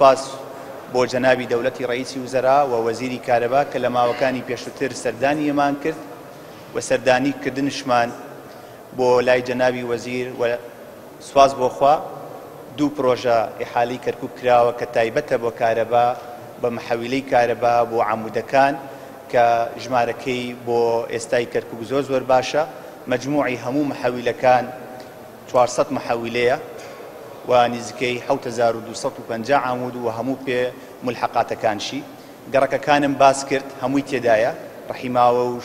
سوپاس بۆ جەنابی دەولەتی ڕەئیسی وزەرا و وەزیری کارەبا کە لە ماوەکانی پێشووتر سەردانی ئێمان کرد و سەردانی کردنشمان بۆ لای جەنابی وەزیر و سوپاس بۆ خوا دوو پرۆژە ئیحالەی کەرکوک کراوە کە تایبەتە بۆ کارەبا بە محەویلەی کارەبا بۆ عەمودەکان کە ژمارەکەی بۆ ئێستای کەرکوک زۆر زۆر باشە مەجموعی هەموو محەویلەکان 400 محەویلەیە و نزیکەی 7250 عامود و هەموو پێ ملحقاتەکانشی گەڕەکەکانم باس کرد هەمووی تێدایە ڕەحیماوە و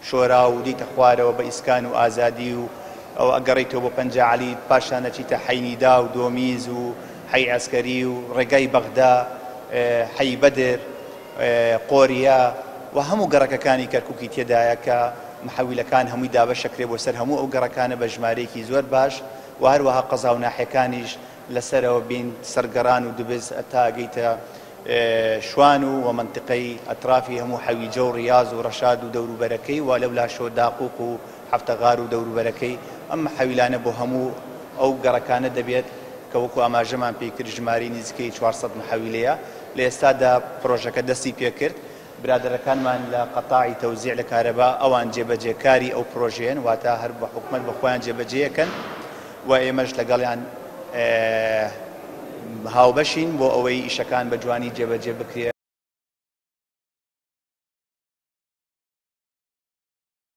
شۆرا و دێیتە خوارەوە بە ئیسکان و ئازادی و ئەو ئەگەڕێیتەوە بۆ پەنجا عەلی پاشان ئەچیتە حەی نیدا و دۆمیز و حەی عەسکەری و ڕێگای بەغدا حەی بەدر قۆریە و هەموو گەڕەکەکانی کەرکوکی تێدایە کە محەویلەکان هەمووی دابەشەکرێ بۆ سەر هەموو ئەو گەڕەکانە بە ژمارەیەکی زۆر باش و هەروەها قەزا و ناحیەکانیش لەسەرەوە بین سەرگەڕان و دبز تا ئەگەیتە شوان و و مەنتیقەی ئەترافی هەموو حەویجە و ڕیاز و ڕەشاد و دەوروبەرەکەی و لەولاشەوە داقوق و حەفتەغار و دەوروبەرەکەی، ئەم مەحەویلانە بۆ هەموو ئەو گەڕەکانە دەبێت کە وەکو ئاماژەمان پێی کرد ژمارەی نزیکەی 400 مەحەویلەیە. لە ئێستادا پرۆژەکە دەستی پێکرد، برادەرەکانمان لە قەتاعی تەوزیع لە کارەبا ئەوان جێبەجێکاری ئەو پرۆژەیەن، واتە هەر بە حکومەت بە خۆیان جێبەجێیەکەن و ئێمەش لەگەڵیان هاوبەشین بۆ ئەوەی ئیشەکان بە جوانی جێبەجێ بکرێ.